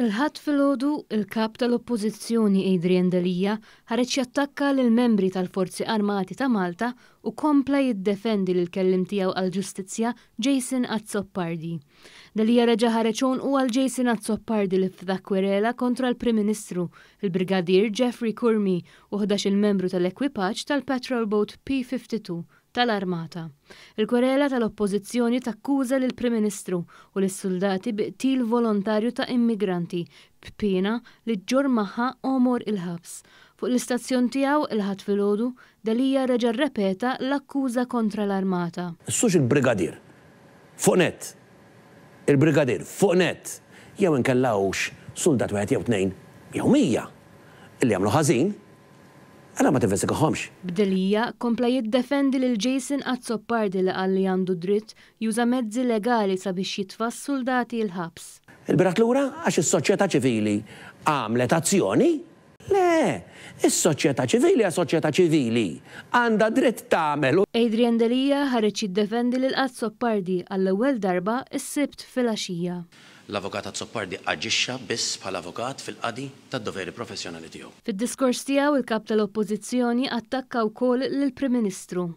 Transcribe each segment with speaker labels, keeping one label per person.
Speaker 1: Il-Ħadd filgħodu, il-Kap tal-Oppożizzjoni Adrian Delia ħareġ jattakka lill-membri tal-Forzi Armati ta' Malta u kompla jiddefendi lill-kelliem tiegħu għall-Ġustizzja Jason Azzopardi. Delia reġa' ħareġ għonqu għal Jason Azzopardi li ftaħ kwerela kontra l-Prim Ministru, il-Brigadier Jeffrey Curmi u ħdax-il membru tal-ekwipaġġ tal-Patrol Boat P-52 tal-Armata. Il-kwerela tal-Oppożizzjoni takkuża lill-Prim Ministru u lis-suldati bi qtil volontarju ta' immigranti b'piena li ġġorr magħha għomor il-ħabs. Fuq l-istazzjon tiegħu il-Ħadd filgħodu, Delia reġa' rrepeta l-akkuża kontra l-Armata.
Speaker 2: Issux il-brigadier fuq nett, il-brigadier fuq nett, jew inkella hux suldat wieħed jew tnejn jew 100 illi għamlu ħażin, Għala ma tinvestigahomx?
Speaker 1: B'Delia kompla jiddefendi lil Jason Azzopardi li qal li għandu dritt juża mezzi legali sabiex jitfa' s-suldati l-ħabs.
Speaker 2: Il-bieraħ lura għax is-soċjetà ċivili għamlet azzjoni? Le! Is-soċjetà ċivili hija soċjetà ċivili. Għandha dritt tagħmel u.
Speaker 1: Adrian Delia ħareġ jiddefendi lil Azzopardi għall-ewwel darba s-Sibt filgħaxija.
Speaker 3: L-Avukat Azzopardi aġixxa biss bħala avukat fil-qadi tad-doveri professjonali tiegħu.
Speaker 1: Fid-diskors tiegħu, il-Kap tal-Oppożizzjoni attakka wkoll lill-Prim Ministru.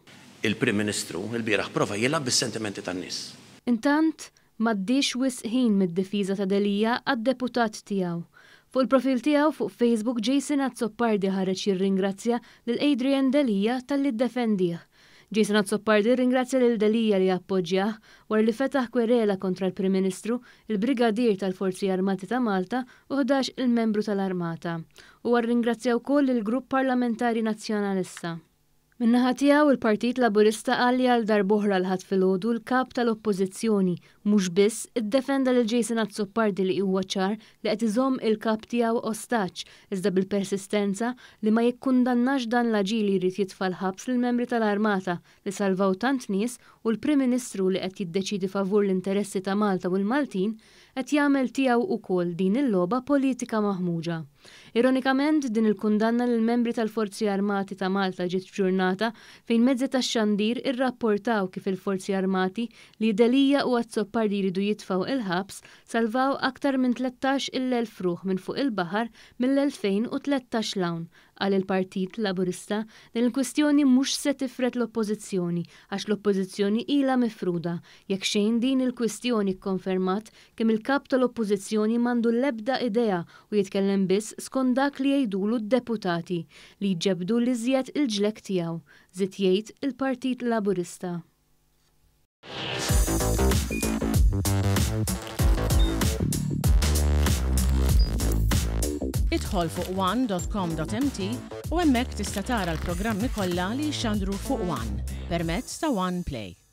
Speaker 3: Il-Prim Ministru lbieraħ prova jilgħab bis-sentimenti tan-nies.
Speaker 1: Intant, m'għaddiex wisq ħin mid-difiża ta' Delia għad-deputat tiegħu. Fuq il-profil tiegħu fuq Facebook Jason Azzopardi ħareġ jirringrazzja lil Adrian Delia talli ddefendih. Jason Azzopardi rringrazzja lil Delia li appoġġjah wara li fetaħ kwerela kontra l-Prim Ministru, il-Brigadier tal-Forzi Armati ta' Malta u 11 il-membru tal-Armata. Huwa rringrazzja wkoll lill-Grupp Parlamentari Nazzjonalista. Min-naħa tiegħu, il-Partit Laburista qal li għal darb'oħra l-Ħadd filgħodu l-Kap tal-Oppożizzjoni mhux biss iddefenda lil Jason Azzopardi li huwa ċar li qed iżomm il-Kap tiegħu ostaġġ iżda bil-persistenza li ma jikkundannax dan l-aġir li jrid jitfa' l-ħabs lill-membri tal-Armata li salvaw tant nies u l-Prim Ministru li qed jiddeċiedi favur l-interessi ta' Malta u l-Maltin qed jagħmel tiegħu ukoll din il-logħba politika maħmuġa. Ironikament, din il-kundanna lill-membri tal-Forzi Armati ta' Malta ġiet f'ġurnata fejn mezzi tax-xandir irrapportaw kif il-Forzi Armati li Delia u Azzopardi jridu jitfgħu il-ħabs salvaw aktar minn 13 il-elf ruħ minn fuq il-baħar mill-2013 'l hawn, qal il-Partit Laburista. Din il-kwistjoni mhux se tifred l-Oppożizzjoni għax l-Oppożizzjoni ilha mifruda. Jekk xejn din il-kwistjoni kkonfermat kemm il-Kap tal-Oppożizzjoni m'għandu l-ebda idea u jitkellem biss skont dak li jgħidulu d-deputati li jġebbdu l-iżjed il-ġlekk tiegħu, żied jgħid il-Partit Laburista.
Speaker 4: Idħol fuq one.com.mt u hemmhekk tista' tara l-programmi kollha li jixxandru fuq One permezz ta' One Play.